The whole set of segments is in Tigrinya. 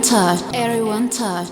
Touch. Everyone touch.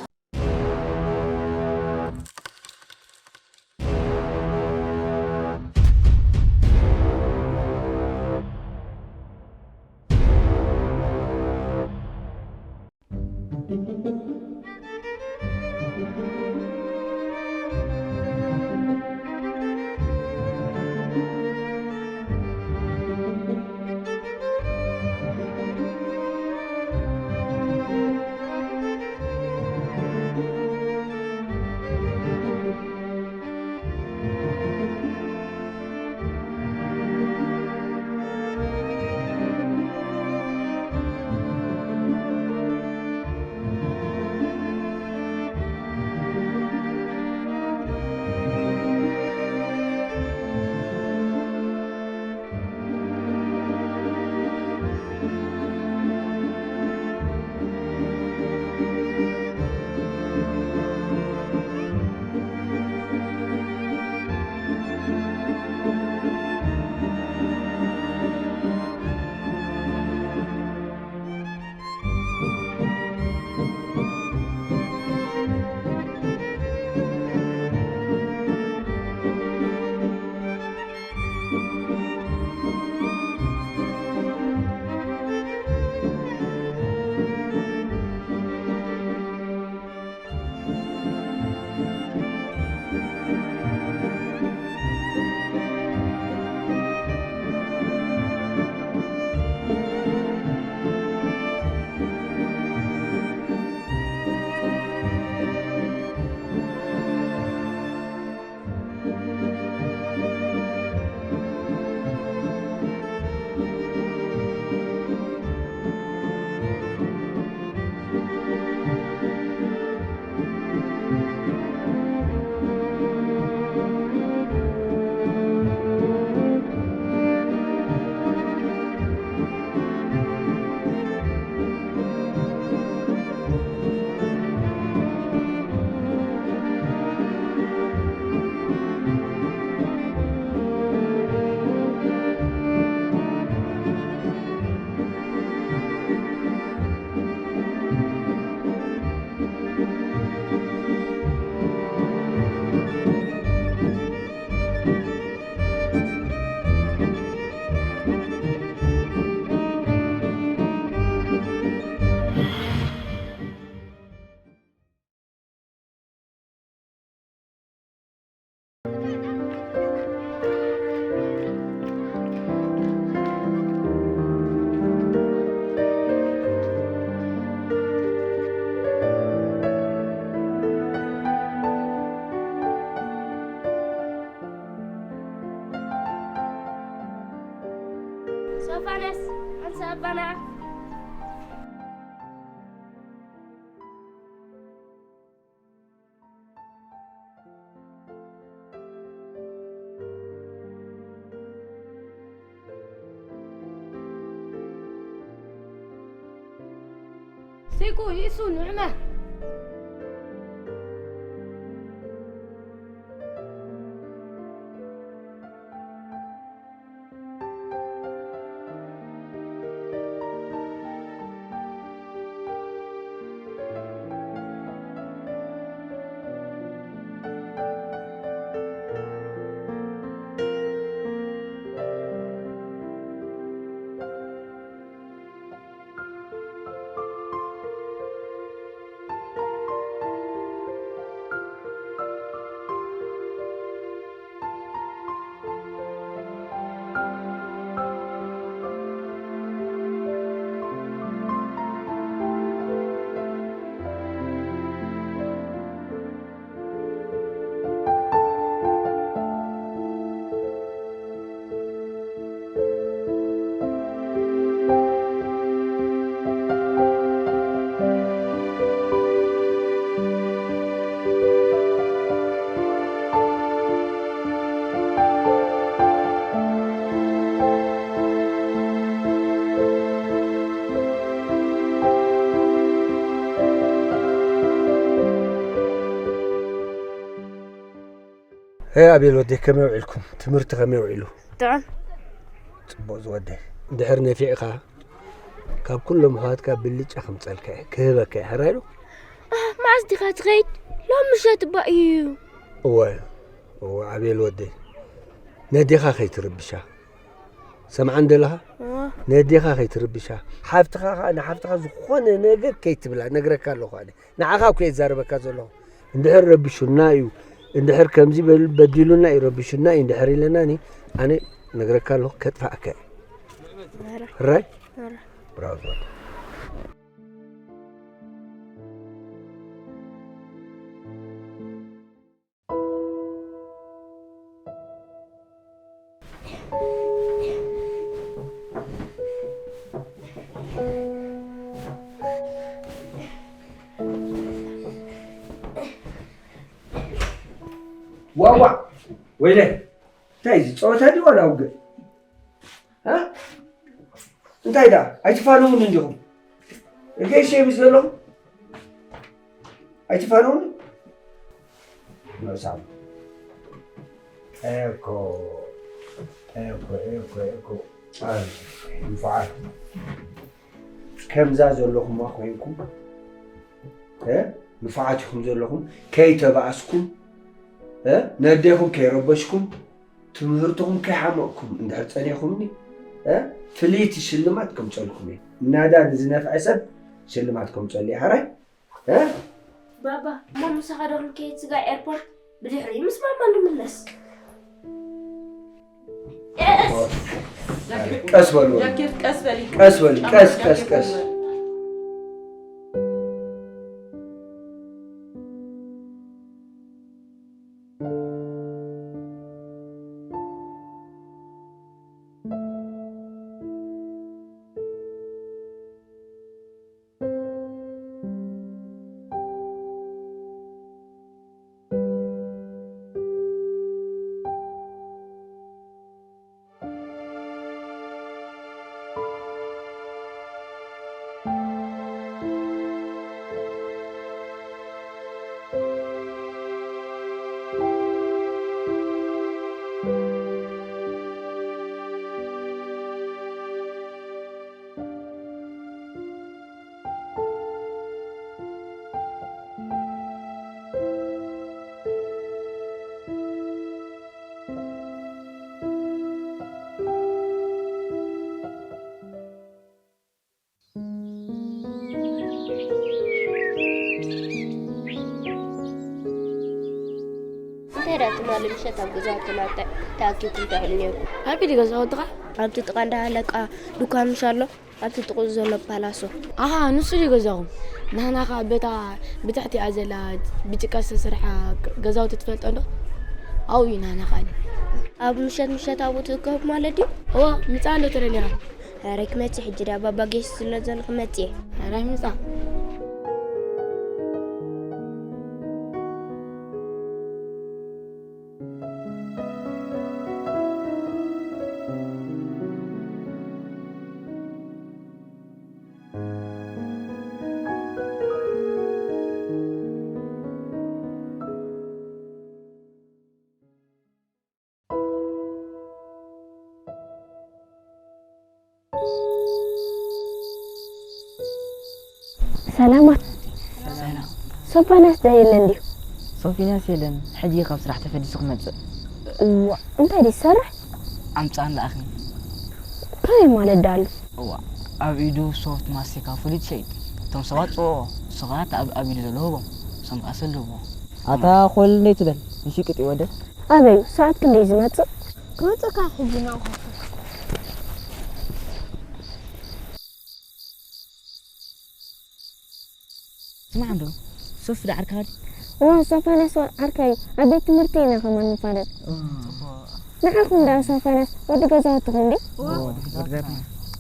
ሶፋንያስ፣ ኣንሳ ኣባና። ሲኩ፣ ይእሱ፣ ንዕመ። ሄ ኣቤል ወደይ፣ ከመይ ውዒልኩም? ትምህርቲ ከመይ ውዒሉ? ጥዑም። ጽቡቕ ዝወደይ። እንድሕር ነፊዕኻ፣ ካብ ኩሎም ኣሕዋትካ ብልጫ ክምጸልካ እየ፣ ክህበካ እየ፣ ሕራይ ዶ? ኣህ፣ መዓስ ዲኻ ትኸይድ? ሎም ምሸት እባ እዩ። እወ፣ እወ፣ ኣቤል ወደይ፣ ነዴኻ ከይትርብሻ። ሰምዓን ደለኻ? እወ። ነዴኻ ከይትርብሻ። ሓፍትኻ ኸኣ፣ ንሓፍትኻ ዝኾነ ነገር ከይትብላ፣ ነግረካ ኣለኹ ኣነ። ንዓኻ እኮ እየ ዝዛረበካ ዘለኹ። እንድሕር ረቢሹና እዩ፣ እንድሕር ከምዚ በል-፣ በዲሉና እዩ፣ ረቢሹና እዩ እንድሕር ኢለናኒ፣ ኣነ ነግረካ ኣለኹ፣ ከጥፍኣካ እየ። ሕራይ? ብራቮ። ዋዋ! ወይለ! እንታይ እዚ ጸወታ ድዩ ዋላ ውግእ? እ? እንታይ ደኣ? ኣይትፋነዉን እንዲኹም። እገይ ሸሚዝ ዘለኹም? ኣይትፋነዉን? ንዑሳም። ኤኮ፣ ኤኮ፣ ኤኮ፣ ኤኮ። ኣይ፣ ንፉዓት። ከምዛ ዘለኹማ ኮይንኩም፣ እ? ንፉዓት ኢኹም ዘለኹም፣ ከይተባእስኩም፣ እ? ነዴኹም ከይረበሽኩም፣ ትምህርትኹም ከይሓመቕኩም እንድሕር ጸኒኹምኒ፣ እ፣ ፍልይቲ ሽልማት ከምጸልኩም እየ። ናዳ ንዝነፍዐ ሰብ ሽልማት ከምጸሉ እየ። ሕራይ? እ? ባባ፣ እሞ ምሳኻ ዶ ክንከይድ ስጋዕ ኤርፖርት? ብድሕሪኡ ምስ ማማ ንምለስ። ቀስ በሉ። ጃኬት ቀስ በሊ። ቀስ በሊ። ቀስ፣ ቀስ፣ ቀስ። እንታይ ደኣ ትማሊ ምሸት ኣብ ገዛውትና ተ-፣ ተኣኪብኩም ትዕልሉ ነይርኩም? ኣበይ ድዩ ገዛውትኻ? ኣብቲ ጥቓ እንዳ ኣለቃ ዱኳን ምሽ ኣሎ፣ ኣብቲ ጥቕኡ ዘሎ ፓላሶ። ኣሃ፣ ንሱ ድዩ ገዛኹም? ናህና ኸኣ በታ ብታሕቲኣ ዘላ ብጭቃ ዝተሰርሐ ገዛውቲ ትፈልጦ ዶ? ኣብኡ እዩ ናህና ኸኣ። ኣብ ምሸት ምሸት ኣብኡ ትእከቡ ማለት ድዩ? እወ፣ ምጻእ እንዶ ተደሊኻ። ኧረ ክመጽእ ሕጂ ደኣ ባባ ጌስ ስለ ዘሎ ክመጽእ እየ። ኧረ ምጻእ። ሰላማት። ሰላም። ሶፋንያስ ዶ የለን ድዩ? ሶፊንያስ የለን፣ ሕጂ ካብ ስራሕ ተፈዲሱ ክመጽእ። እዋ፣ እንታይ ድዩ ዝሰርሕ? ኣምጻን ለኣኽኒ። ከመይ ማለት ደኣ ኣሎ? እዋ፣ ኣብ ኢዱ ሶፍት ማስቲካ ፍሉይ ትሸይጥ። እቶም ሰባት ጽውዕዎ፣ ንሱ ኸኣ እቲ ኣብ፣ ኣብ ኢዱ ዘሎ ህቦም። እሶም ኸኣ ሰልብዎ። ኣታ ኮል እንዴ ትበል፣ ንሽቅጥ ይወደ። ኣበይ፣ ሰዓት ክንደይ ዝመጽእ? ክመጽእ ከኣ ሕጂ ናብኡ ከፍርካ። ስማዕ እንዶ፣ ሶፊ ዶ ዓርካ ድዩ? እዋ፣ ሶፋንያስ ዓርካ እዩ። ኣብ ቤት ትምህርቲ ኢና ከማን ንፋለጥ። እዋ። ንዓኹም ደኣ ሶፋንያስ ወዲ ገዛውትኹም ድዩ? እዋ፣ ወዲ ገዛውትና።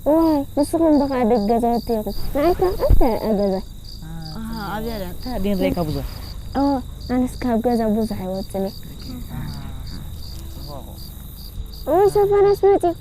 እዋይ፣ ንስኹም ብኸኣ ደቂ ገዛውቲ ኢኹም። ንዓይ ከኣ እንታይ እያ ገዛ? ኣሃ፣ ኣብያ ድያ? እንታይ ድየ ንርእየካ ብዙሕ? እዋ፣ ኣነስ ካብ ገዛ ብዙሕ ኣይወጽን እየ። ኣሃ፣ ጽቡቕ። እዋ፣ ሶፋንያስ መጺኡ።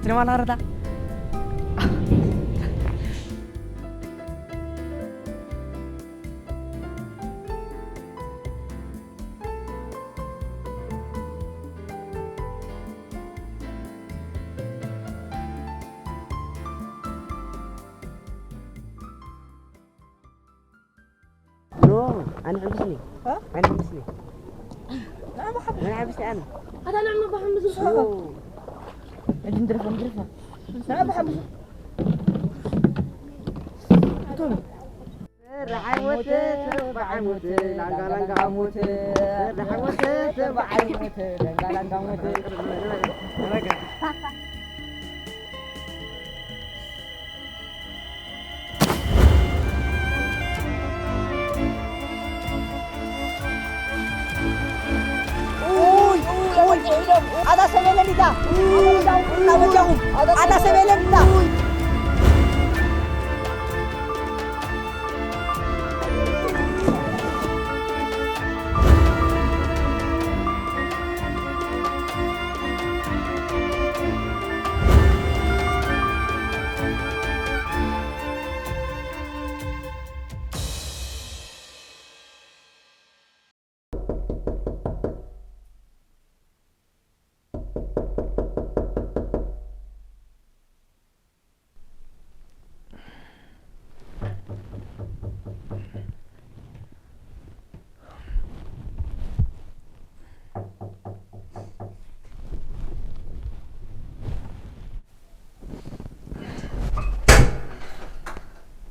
Terima kasih, Rata. No, أنا حبسني. ها؟ أنا حبسني. نعم، حبسني. أنا حبسني أنا. هذا نعم، بحمد الله. أجي ندرفه، ندرفه. نعم، بحمد الله. رحموت، رحموت، لانغا، لانغا، حموت. رحموت، رحموت، لانغا، لانغا، حموت. Uy, uy, uy, uy, ada se ve lelita. Ada se ve lelita.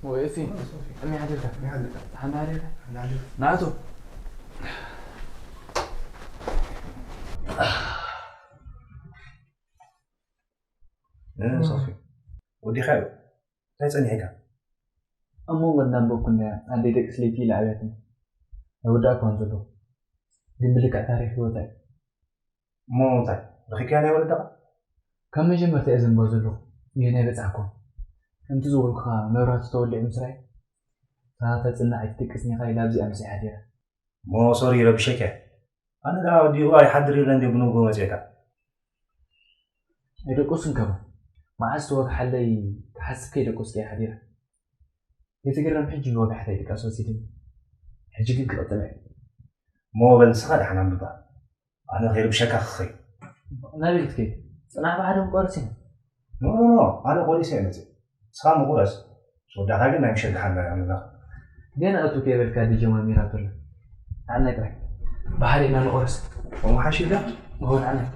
Oi, assim. A minha dica. A minha dica. A minha dica. Nato. ሶፊ፣ ወዲኻዮ? እንታይ ጸኒሕካ? ኣብ መንጎ እናንበብኩ እኒኣ ኣደይ ደቂ ስለይቲ ኢላ ኣብያትኒ። ኣይወዳእኩዋን ዘለኹ። ግን ብልክዕ ታሪኽ ህይወታ እዩ። እሞ እንታይ? ረኺብካያ ናይ ወለድኻ? ካብ መጀመርታ እየ ዘንብቦ ዘለኹ። ግን ኣይበጻሕኩዋን። ከምቲ ዝበልኩኻ መብራህቱ ተወሊዑ ምስራይ፣ እታ ተጽናዕ ኣይትደቅስኒ ኢኻ ኢላ ኣብዚኣ ምስያ ሓዲራ። እሞ ሶሪ ረቢሸኪ እየ። ኣነ ደኣ ወዲኡ ኣይሓድር ኢለ እንድየ ብንግሆ መጺኤካ። ኣይደቀስኩን ከማን። መዓስ ትወግሓለይ ክሓስብ ከይደቀስኩ እየ ሓዲረ። ከይትግረም ሕጂ ንወጋሕታ ድቃስ ወሲድኒ። ሕጂ ግን ክቕጽል እየ። እሞ በል ንስኻ ደሓን ኣንብባ። ኣነ ከይርብሸካ ክኸይድ። ናበይ ክትከይድ? ጽናሕ ብሓደ ክንቆርስ ኢና። ኖ፣ ኖ፣ ኖ፣ ኣነ ቆሪሰ እየ መጽእ። ንስኻ ምቁረስ። ወዳኻ ግን ናይ ምሸት ደሓን ንራኸብ። ገና እቱ ከይበልካ ድጀ ማሚራቶ ኣላ። ንዓናይ ጥራይ። ብሓደ ኢና ንቆርስ። እሞ ሓሺ ኢልካ? እዎ፣ ንዓናይ።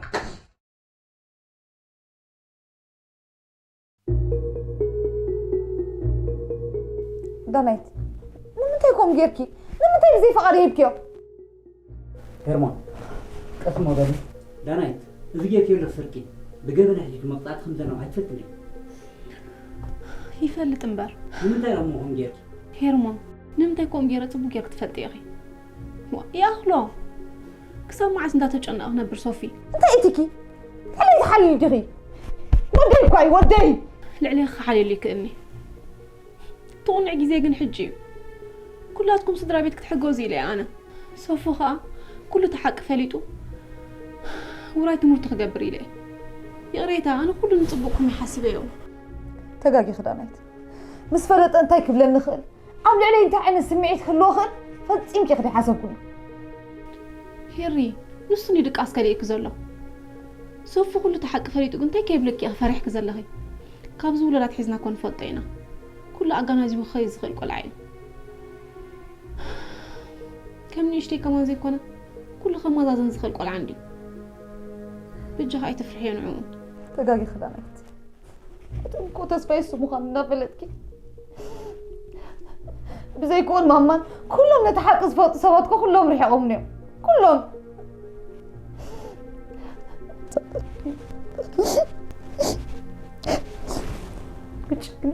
ዳናይት፣ ንምንታይ ከምኡ ጌርኪ? ንምንታይ ብዘይ ፍቓድ ሂብክዮ? ሄርሞን፣ ቀስ እሞ በሊ። ዳናይት፣ እዚ ጌርክዮ ኣለኺ ስርቂ፣ ብገበን ኣሕሊፉ መቕጻዕቲ ከም ዘለዎ ኣይትፈልጥን ዲኺ? ይፈልጥ እምበር። ንምንታይ እሞ ከምኡ ጌርኪ? ሄርሞን፣ ንምንታይ ከምኡ ጌረ ጽቡቕ ጌርኪ ትፈልጢ ኢኺ። ዋ፣ ይኣኽሎ። ክሳብ መዓስ እንዳተጨነቐ ክነብር ሶፊ? እንታይ ኢትኪ? ልዕለይ ትሓልሊ ዲኺ? ወደይ እኳ እዩ፣ ወደይ! ልዕሌኺ ክሓልየሉ ይክእልኒ። እቲ ቁኑዕ ግዜ ግን ሕጂ እዩ። ኩላትኩም ስድራ ቤት ክትሕገዙ ኢለ እየ ኣነ። ሶፊ ኸኣ ኩሉ እቲ ሓቂ ፈሊጡ ውራይ ትምህርቱ ክገብር ኢለ እየ። ይቕሬታ፣ ኣነ ኩሉ ንጽቡቕኩም ይሓስበዮ። ተጋጊኺ ዳናይት። ምስ ፈለጠ እንታይ ክብለኒ ይኽእል? ኣብ ልዕለይ እንታይ ዓይነት ስምዒት ክህልዎ ይኽእል ፈጺምኪ ኢኺ ዘይሓሰብክሉ። ሄሪ፣ ንሱ ንድቃስ ከሊእኪ ዘሎ። ሶፊ ኩሉ እቲ ሓቂ ፈሊጡ ግን እንታይ ከይብለኪ ኢኺ ፈሪሕኪ ዘለኺ? ካብዚ ውሉድ ኣትሒዝና እኮ ንፈልጦ ኢና። ኩሉ ኣጋናዚቡ ክኸይድ ዝኽእል ቆልዓ እዩ። ከም ንእሽተይ ከማን ዘይኮነ፣ ኩሉ ከመዛዘን ዝኽእል ቆልዓ እንድዩ። በጃኺ ኣይተፍርሕዮ ንዕኡ። ተጋጊኺ ዳናይት። እቲ እንኮ ተስፋይ እሱ ምዃኑ እናፈለጥኪ፣ ብዘይክኡን ማማን ኩሎም ነቲ ሓቂ ዝፈልጡ ሰባት እኮ ኩሎም ርሒቖምኒ እዮም። ኩሎም። ብጭግኒ።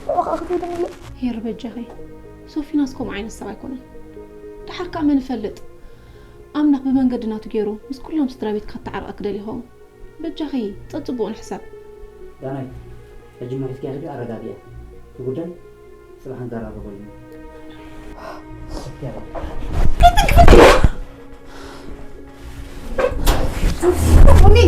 ብኣኻ ክትሄድን ኢለ። ሄር በጃኺ። ሶፊናስ ከምኡ ዓይነት ሰብ ኣይኮነን። ደሓር ከኣ መን ይፈልጥ? ኣምላኽ ብመንገዲ ናቱ ገይሩ ምስ ኩሎም ስድራ ቤትካ ክተዓርቐኪ ደልዩ ይኸውን። በጃኺ፣ ጸጽቡቑ ንሕሰብ። ዳናይት፣ ሕጂ እሞ ሒዝክያ ኺዲ ኣረጋግእያ። እቲ ጉዳይ ጽባሕ ንዘራረበሉ ኢና። ኡኒ!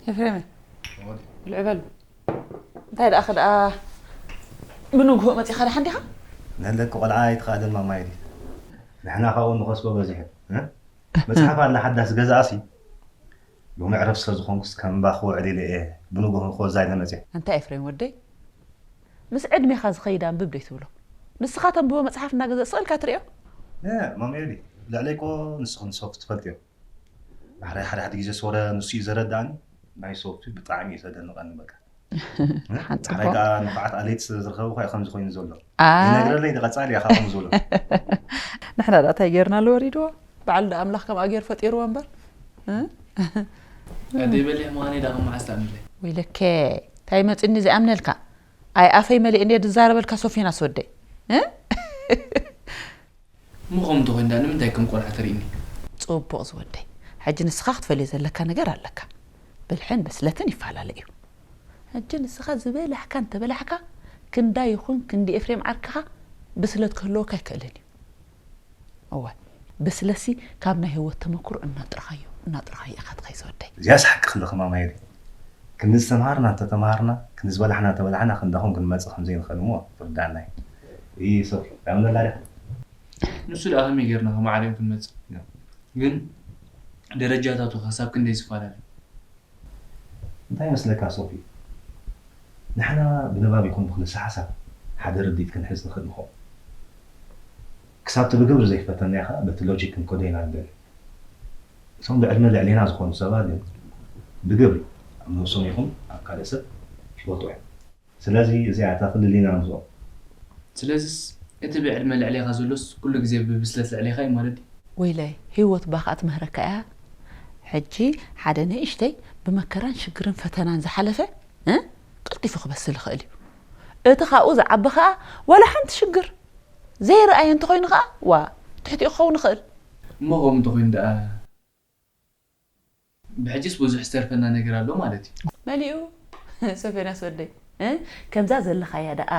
ኤፍሬመ፣ ብልዕ በሉ። እንታይ ደኣ ከ ደኣ ብንግሆ መጺኻ ደሓን ዲኻ? ነለኪ ቆልዓ ኣይትኻእልን ማማይ ድዩ? ንሕና ካብኡ ንኸስቦ በዚሑ። እ? መጽሓፍ ኣላ ሓዳስ ገዛእሲ። ሎሚ ዕረፍ ስለ ዝኾንኩስ ከም እምባ ክውዕል ኢለ እየ ብንግሆ ክወዛ ኢለ መጽየ። ኣንታ ኤፍሬም ወደይ፣ ምስ ዕድሜኻ ዝኸይድ ኣንብብ ደይ ትብሎ? ንስኻ ተንብቦ መጽሓፍ እናገዛእ ስቕ ኢልካ ትርእዮ? እ፣ ማማይ ድዩ? ልዕለይ እኮ ንስኽን ሶፍት ትፈልጥዮ። ማሕራይ ሓደ ሓደ ግዜ ሶረ ንሱ እዩ ዘረዳእኒ። ናይ ሶፍቱ ብጣዕሚ እዩ ዘደንቐኒ በቃ። ሓንቲ ማሕራይ እኮ ደኣ ንፉዓት ኣለይቲ ስለ ዝረኸቡ እኳ እዩ ከምዚ ኮይኑ ዘሎ። ኣይ። ይነግረለይ ንቐጻሊ እያ ከምኡ ዝብሎ። ንሕና ደኣ እንታይ ጌርናሉ ወሪድዎ? በዓል ደኣ ኣምላኽ ከምኣ ጌሩ ፈጢርዎ እምበር። እ? ኣደይ በሊሕ ምዃነይ ደኣ ካብ መዓስ ትኣምንለይ? ወይለከ፣ እንታይ መጺኒ ዝኣምነልካ? ኣይ ኣፈይ መሊእ እንድየ ዝዛረበልካ ሶፊናስ ወደይ። እ? እሞ ከምኡ እንተኾይኑ ደኣ ንምንታይ ከም ቆልዓ ተርእይኒ? ጽቡቕ ዝወደይ። ሕጂ ንስኻ ክትፈልዮ ዘለካ ነገር ኣለካ። ብልሕን ብስለትን ይፈላለ እዩ። ሕጂ ንስኻ ዝበላሕካ እንተበላሕካ፣ ክንዳ ይኹን ክንዲ ኤፍሬም ዓርክኻ ብስለት ክህልወካ ኣይክእልን እዩ። እወ፣ ብስለትሲ ካብ ናይ ህይወት ተመኩሮ እናጥረኻዮ፣ እናጥረኻዮ ኢኻ ትኸይድ ዝወደይ። እዚኣስ ሓቂ ክልኺ ማማየሪ። ክንዲ ዝተምሃርና እንተተምሃርና፣ ክንዲ ዝበላሕና እንተበላሕና፣ ክንዳኹም ክንመጽእ ከም ዘይንኽእል እሞ ትርዳእና እዩ። እይ ሶፊ፣ ዳም ነላ ዲኻ? ንሱ ደኣ ከመይ ጌርና ከማዕርዮም ክንመጽእ? ያ። ግን ደረጃታቱ ክሳብ ክንደይ ዝፈላለ? እንታይ ይመስለካ ሶፊ? ንሕና ብንባብ ይኹን ብክልሰ ሓሳብ ሓደ ርድኢት ክንሕዝ ንኽእል ንኸውን። ክሳብ እቲ ብግብሪ ዘይፈተናዮ ኸኣ በቲ ሎጂክ ክንከዶ ኢና ንደሊ። እቶም ብዕድመ ልዕሌና ዝኾኑ ሰባት ግን ብግብሪ ኣብ ነብሶም ይኹን ኣብ ካልእ ሰብ ይፈልጡ እዮም። ስለዚ እዚኣ እታ ክልል ኢና ንብሎ። ስለዚስ እቲ ብዕድመ ልዕሌኻ ዘሎስ ኩሉ ግዜ ብብስለት ልዕሌኻ እዩ ማለት ድዩ? ወይለይ፣ ህይወት እባ ከኣ ትምህረካ እያ። ሕጂ ሓደ ንእሽተይ ብመከራን ሽግርን ፈተናን ዝሓለፈ፣ እ? ቀልጢፉ ክበስል ይኽእል እዩ። እቲ ካብኡ ዝዓቢ ከኣ ዋላ ሓንቲ ሽግር ዘይረኣየ እንተኾይኑ ከኣ፣ ዋ፣ ትሕቲኡ ክኸውን ይኽእል። እሞ ከምኡ እንተኾይኑ ደኣ ብሕጂስ ብዙሕ ዝተርፈና ነገር ኣሎ ማለት እዩ። መሊኡ፣ ሶፊናስ ወደይ፣ እ? ከምዛ ዘለኻያ ደኣ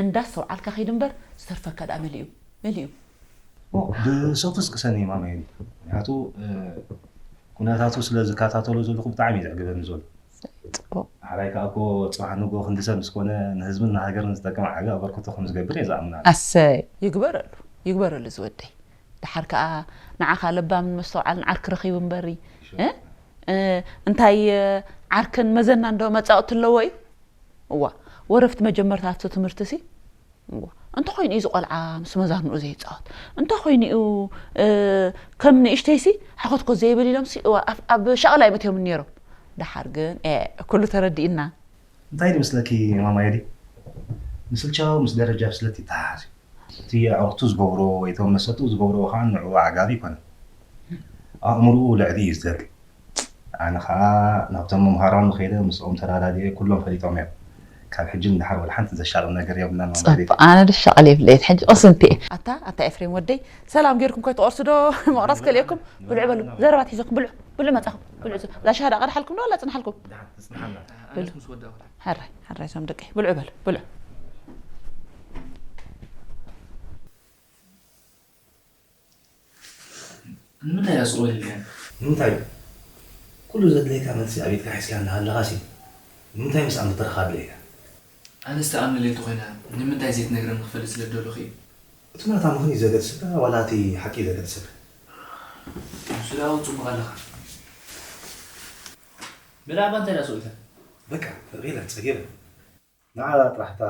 እንዳስተውዓልካ ኺድ እምበር፣ ዝተርፈካ ደኣ መሊኡ፣ መሊኡ። ኦ፣ ብሰብ ትስቅሰኒ ማማየኒ። ምኽንያቱ፣ እ፣ ኩነታቱ ስለ ዝከታተሎ ዘለኹ ብጣዕሚ እዩ ዘዕግበኒ ዘሎ። ጽቡቕ። ሓራይ ከኣ እኮ ጽባሕ ንግሆ ክንዲ ሰብ ምስ ኮነ ንህዝብን ንሃገርን ዝጠቅም ዓቢ ኣበርክቶ ከም ዝገብር እየ ዝኣምን ኣነ። ኣሰይ፣ ይግበረሉ፣ ይግበረሉ ዝወደይ። ደሓር ከኣ ንዓኻ ለባምን መስተውዓልን ዓርኪ ረኺቡ እምበሪ፣ ሹር። እ? እ፣ እንታይ፣ እ፣ ዓርክን መዘናን ዶ መጻወቲ ኣለዎ እዩ? እዋ፣ ወረፍቲ መጀመርታ ኣብቲ ትምህርቲሲ? እዋ፣ እንተኾይኑ እዩ እዚ ቆልዓ ምስ መዛንኡ ዘይጻወት? እንተኾይኑ እዩ፣ እ፣ ከም ንእሽተይሲ ሓኾትኮት ዘይብል ኢሎምሲ፣ እዋ፣ ኣብ፣ ኣብ ሻቕላ እዮም እትዮምኒ ነይሮም። ደሓር ግን፣ ኤ፣ ኩሉ ተረዲእና። እንታይ ድዩ መስለኪ ማማ ኤዲ? ምስልቻው ምስ ደረጃ ብስለት ይተሓሓዝ እዩ። እቲ ኣዕሩኽቱ ዝገብሮ ወይ እቶም መሰትኡ ዝገብርዎ ኸኣ ንዕኡ ኣዕጋቢ ኣይኮነን። ኣእምሮኡ ልዕሊ እዩ ዝደሊ። ኣነ ኸኣ ናብቶም መምሃራኑ ከይደ ምስኦም ተረዳዲኤ ኩሎም ፈሊጦም እዮም። ካብ ሕጂ ንደሓር ወላ ሓንቲ ዘሻቕል ነገር የብልናን ማማ ኤዲ። ጸባ፣ ኣነ ድሻቕል የብለይን። ሕጂ ቕስንቲ እየ። ኣታ፣ ኣታ ኤፍሬም ወደይ፣ ሰላም ጌርኩም ከይትቖርሱ ዶ መቕረስ ከልኤኩም? ብልዑ በሉ፣ ዘረባ ኣትሒዘኩም ብልዑ፣ ብልዑ መጻኹም፣ ብልዑ። እዛ ሻሃ ደኣ ቀድሓልኩም ዶ ዋላ ጽንሓልኩም? ደሓን፣ ትጽንሓና። ኣነስ ምስ ወዳእኩ። ሕራይ፣ ሕራይ እዞም ደቀይ። ብልዑ በሉ፣ ብልዑ። ንምንታይ እያ ስቕ ኢልካኒ? ንምንታይ? ኩሉ ዘድልየካ መልሲ ኣብ ኢድካ ሒዝካ እናሃለኻሲ፣ ንምንታይ ምስኣ ምትርኻ ኣድለየካ? ኣነስ ትኣምነለይ እንተኾይና፣ ንምንታይ ዘይትነግረኒ ክፈልጥ ስለ ዝደለኹ እዩ። እቲ ናታ ምኽንያት ዘገድሰካ፣ ዋላ እቲ ሓቂ ዘገድሰካ? ንሱ ደኣ እውን ጽቡቕ ኣለኻ። ብዛዕባ እንታይ ደኣ ስቕ ኢልካ? በቃ፣ ፍርቕ ኢለን፣ ጸጊበን። ንዓ ጥራሕ እታ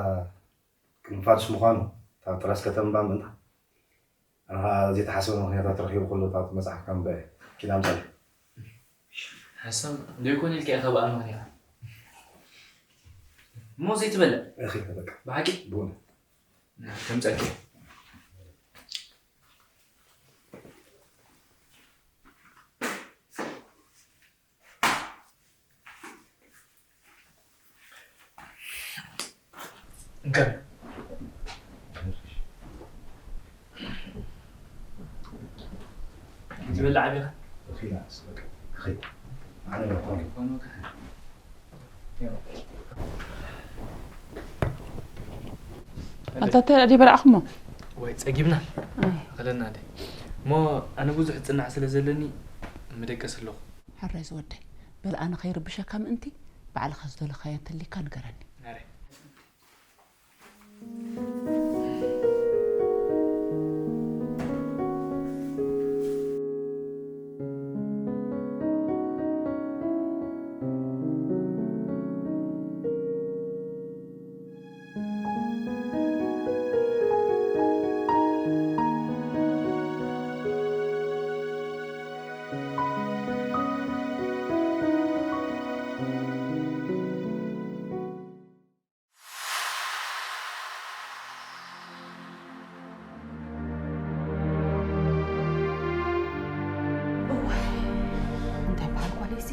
ክንፋድስ ምዃኑ፣ እታ ጥራዝ ከተንባ ምእንታ። ኣነ ኸኣ ዘይተሓሰበ ምኽንያታት ረኺቡ ከሎ እታ መጽሓፍ ከንብባ እየ። ኪድ ኣምጻለይ። ሓሳብ ዘይኮነ ኢልካ ኢኻ ብኣማን ኢኻ። እሞ ዘይትበልዕ? እኺ በቃ። ብሓቂ? ብእውነት። ከምጸልኪ። እንከ። ትበልዕ ዓቢኻ? ኺላስ፣ በቃ፣ ኸይ። ኣነ በቃ። ኣታ እንታይ ደኣ በላዕኹሞ? ወይ ጸጊብና። ኣይ። ኣኸለና ደይ። እሞ ኣነ ብዙሕ ጽናዕ ስለ ዘለኒ ምደቀስ ኣለኹ። ሕራይ ዝወደይ፣ በል ኣነ ከይርብሸካ ምእንቲ ባዕልኻ ዝደለኻዮ እንተሊካ ንገረኒ። እዋይ፣ እንታይ በሃል ጓለይ እዚ?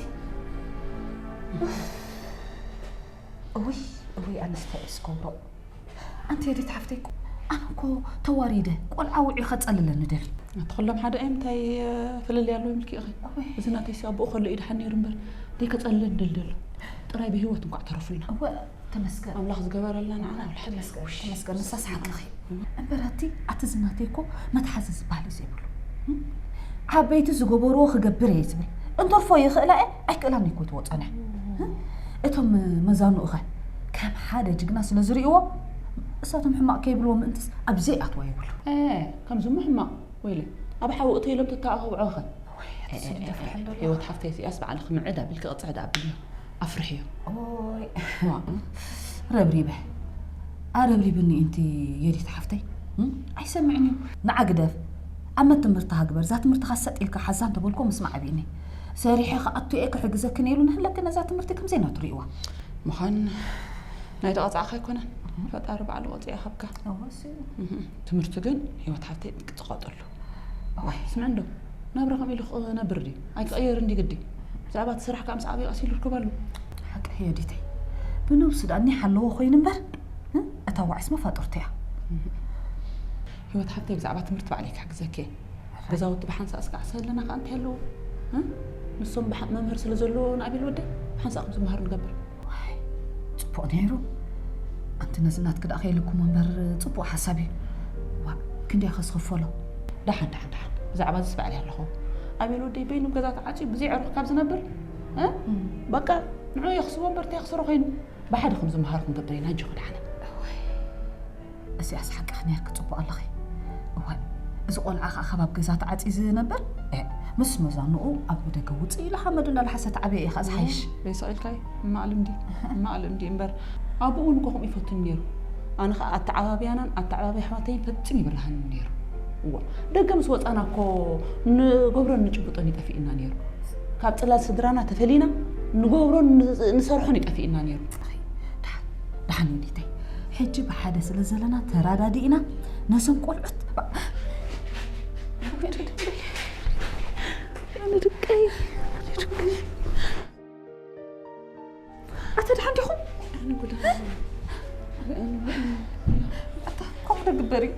እውይ፣ እውይ፣ ኣነስ እንታይ እየ ዝገብሮ? ኣንቲ የዲት ሓፍተይ እኮ፣ ኣነ እኮ ተዋሪደ፣ ቆልዓ ውዒ ከጸልለኒ ደልዩ። ኣቲ ኩሎም ሓደ እዮም፣ እንታይ፣ እ፣ ፍልልይ ኣለዎም ኢልኪ ኢኺ? እውይ። እዚ ናተይ ሲ ኣቦኡ ከሎ እዩ ደሓን ነይሩ እምበር፣ ደይ ከጸልለኒ ደልዩ ደሎ። ጥራይ ብህይወት እንኳዕ ተረፉልና። እወ፣ ተመስገን። ኣምላኽ ዝገበረልና ንዓና ኣምላኽ ተመስገን፣ ተመስገን። ንሳስ ሓቅኺ። እምበር ኣቲ፣ ኣቲ ዝናተይ እኮ መትሓዚ ዝበሃል እዩ ዘይብሉ። እም? ዓበይቲ ዝገበርዎ ክገብር እየ ዝብል። እንትርፎ ይኽእላ እየ፣ ኣይክእላን እኮ ትወ ጸንሕ። እም? እቶም መዛኑኡ ኸ ከም ሓደ ጅግና ስለ ዝርእይዎ፣ እሳቶም ሕማቕ ከይብልዎ ምእንትስ ኣብ ዘይኣትዋ ይብሉ። እ፣ ከምዚ እሞ ሕማቕ፣ ወይለ፣ ኣብ ሓዊ እቶ ኢሎም ተተኣኻኽብዖ ኸ? ወይ፣ ኣቲ ስም ይደፍርሐን ዘሎ። ህይወት ሓፍተይ እዚኣስ ባዕልኺ ምዕድ ኣቢልኪ ቅጽዕ ደኣ ኣብልዮ። ኣፍርሕዮ። ኦይ። ዋ። ረብሪበ። ኣረብሪብኒ እንቲ የዲት ሓፍተይ። እም? ኣይሰምዕን እዩ። ንዓ ግደፍ። ኣብ መትምህርትኻ ግበር። እዛ ትምህርትኻ ሰጥ ኢልካ ሓዛ እንተበልኮ ምስማዕ ኣቢኒ። ሰሪሐ ክኣቱ እየ ክሕግዘክን ኢሉ ንህለክ ነዛ ትምህርቲ ከም ዘይናቱ ርእይዋ። ምዃን ናይ ተቐጻዕኻ ኣይኮነን። ፈጣሪ ባዕሉ ቆጽኡ ይሃብካ። እወ፣ እሱ እዩ። እህ፣ ትምህርቲ ግን ህይወት ሓፍተይ ጥንቅጽ ቆጠሉ። እዋይ። ስምዒ እንዶ፣ ናብራ ከም ኢሉ ክነብር ድዩ? ኣይክቕየር እንዲ ግዲ። ብዛዕባ እቲ ስራሕ ከዓ ምስ ዓብይ ቀስ ኢሉ ይርከበሉ። ሓቂ ህዮ ዲተይ። ብነብሱ ደኣ እኒሓ ኣለዎ ኮይኑ እምበር፣ እ? እታ ዋዕስ መፋጥርቱ እያ። ህይወት ሓፍተይ ብዛዕባ ትምህርቲ ባዕለይ ክሕግዘኪ እየ። ገዛውቲ ብሓንሳእ ስጋዕ ሰለና ከዓ እንታይ ኣለዎ? እ? ንሶም ብሓ-፣ መምህር ስለ ዘለዎ ንኣቤል ወደይ ብሓንሳእ ከም ዝመሃር ንገብር። ዋይ፣ ጽቡቕ ነይሩ። ኣንቲ ነዚ ናትኪ ደኣ ከይልኩሞ እምበር ጽቡቕ ሓሳብ እዩ። ዋ፣ ክንደይ ከ ዝኽፈሎ? ደሓን፣ ደሓን፣ ደሓን። ብዛዕባ እዚስ ባዕለይ ኣለኹ። ኣቤል ወደይ በይኑ ገዛ ተዓጽዩ ብዘይ ዕሩኽ ካብ ዝነብር፣ እ? እም። በቃ፣ ንዑ የኽስቦ እምበር እንታይ የኽስሮ ኮይኑ? ብሓደ ከም ዝመሃር ክንገብር ኢና፣ ኣጆኺ ደሓነ። እዋይ፣ እዚኣስ ሓቅኺ ነይርኪ፣ ጽቡቕ ኣለኺ። እዋይ፣ እዚ ቆልዓ ኸኣ ካብ ኣብ ገዛ ተዓጽዩ ዝነብር፣ እ፣ ምስ መዛንኡ ኣብ ደገ ውጽእ ኢሉ ሓመዱ እንዳልሓሰ ተዓብየ እዩ ኸኣ ዝሓይሽ። እም፣ በይስቕ ኢልካይ፣ እማቕ ልምዲ፣ እማቕ ልምዲ እምበር፣ ኣቡኡ እውን እኮ ከምኡ ይፈቱኒ ነይሩ። ኣነ ኸኣ ኣተዓባብያናን ኣተዓባብያ ኣሕዋተይን ፈጺሙ ይብርሃኒ ነይሩ። እዋ፣ ደገ ምስ ወጻና እኮ ንገብሮን ንጭብጦን ይጠፊእና ነይሩ። ካብ ጽላል ስድራና ተፈሊና ንገብሮን ን-፣ ንሰርሖን ይጠፊእና ነይሩ። ደሓን፣ ደሓን ዮዲተይ፣ ሕጂ ብሓደ ስለ ዘለና ተራዳዲእና ነዞም ቆልዑት ኣነ ድቀይ፣ ኣነ ድቀይ። ኣታ ደሓን ዲኹም? ኣነ ጉዳ። ኣታ ከምኡ ዶ ግበር እዩ?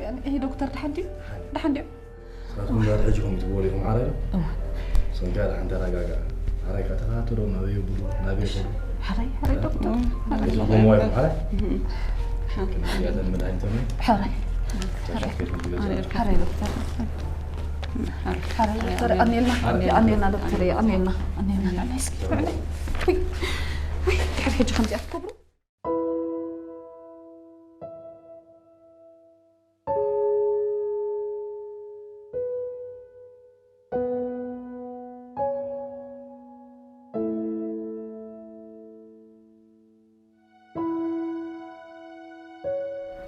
ያኒ፣ ይሄ ዶክተር ደሓን ድዩ? ደሓን ድዩ? ንስኻትኩም ዛት ሕጂ ከምኡ ትብሉ ኢኹም ዓራይ ዶ? እወ። ንስኹም ከኣ ደሓን ተረጋግኣ። ዓራይ ከኣ ተኸታተሎ፣ ናበይ ይብሉ፣ ናበይ ይኸዱ። ሓራይ፣ ሓራይ ዶክተር። እዞም ጎማዋ ኢኹም ዓራይ? እም። ክንደይ እያ እተን መድሃኒቶም? ሓራይ። ሻሻ ከይዱ ዝገዝእ። ሓራይ ዶክተር። ሓራይ ዶክተር፣ ኣሜልና፣ ኣሜልና ዶክተር፣ ኣሜልና፣ ኣሜልና። እስኪ፣ ውይ፣ ውይ፣ ድሕሪ ሕጂ ከምዚኣ ትገብሩ?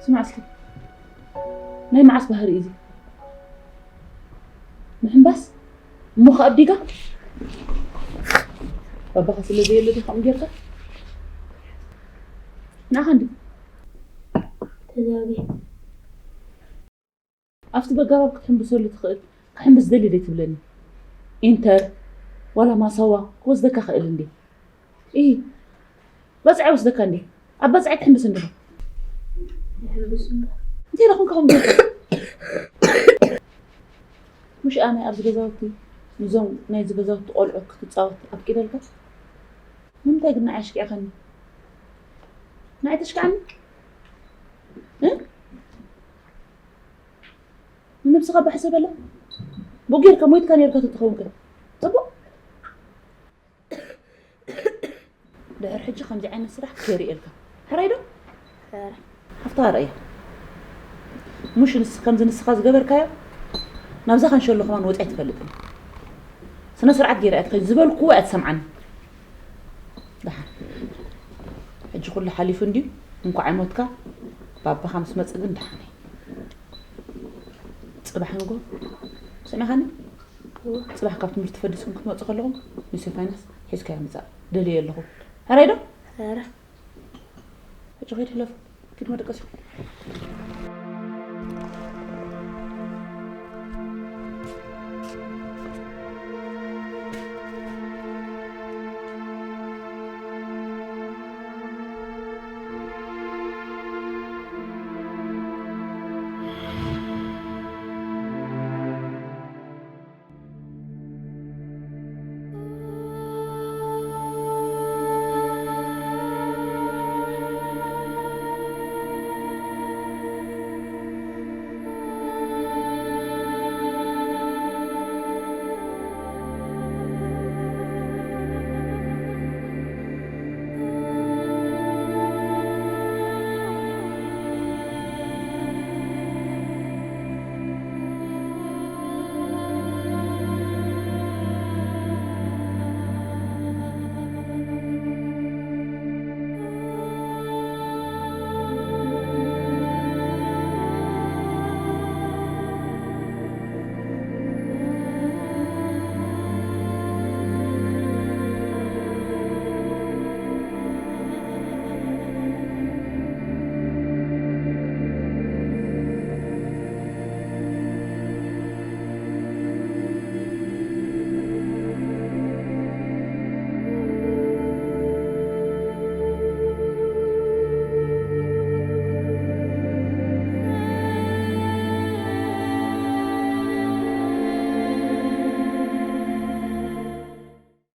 ስማዕ እስኪ፣ ናይ መዓስ ባህሪ እዩ እዚ? ምሕንባስ? እሞ ከኣ ኣዲጋ? ባባኻ ስለ ዘየለ ዶ ከምኡ ጌርካ? ንዓኻ እንዲ? ተዛቢ። ኣብቲ በጋባብ ክትሕምብሰሉ ትኽእል፣ ክሕምብስ ደሊ ደይ ትብለኒ። ኢንተር፣ ዋላ ማሳዋ ክወስደካ ክእል እንዴ? ኢ፣ በጽዐ ወስደካ እንዴ? ኣብ በጽዐ ትሕምብስ እንዲኻ? ይሕምብስ እምበር። እንታይ ኢለ ኹን ከኹም ጌርካ? ምሽ ኣነ ኣብዚ ገዛውቲ፣ ንዞም ናይዚ ገዛውቲ ቆልዑ ክትጻወት ኣፍቂደልካ? ንምንታይ ግን ንዓይ ኣሽኪዕኻኒ? ንዓይ ተሽክዓኒ? እ? ንነብስኻ ባሕ ዘበላ? ብኡ ጌርካ ሞይትካ ኔርካ ተትኸውን ከ? ጽቡቕ? ድሕር ሕጂ ከምዚ ዓይነት ስራሕ ከይርእየልካ። ሕራይ ዶ? ሓፍታ ርእያ። ሙሽ ንስ ከምዚ ንስኻ ዝገበርካዮ ናብዛ ካንሸሎ ከማን ወፂኣ ትፈልጥን። ስነ ስርዓት ገይራ እያ ትኸይድ ዝበልኩዎ እያ ትሰምዓኒ። ደሓን ሕጂ ኩሉ ሓሊፉ እንድዩ። እንኳዕ ኣይሞትካ። ባባኻ ምስ መጽእ ግን ደሓን እየ። ጽባሕ ንጎ ሰሚዕኻኒ? ጽባሕ ካብ ትምህርቲ ፈዲስኩም ክትመጹ ከለኹም ንሴፋይናስ ሒዝካዮ ምጻእ ደልየ ኣለኹ። ሕራይ ዶ? ሕጂ ኸይድ ሕለፉ። ኪድ መደቀሲ።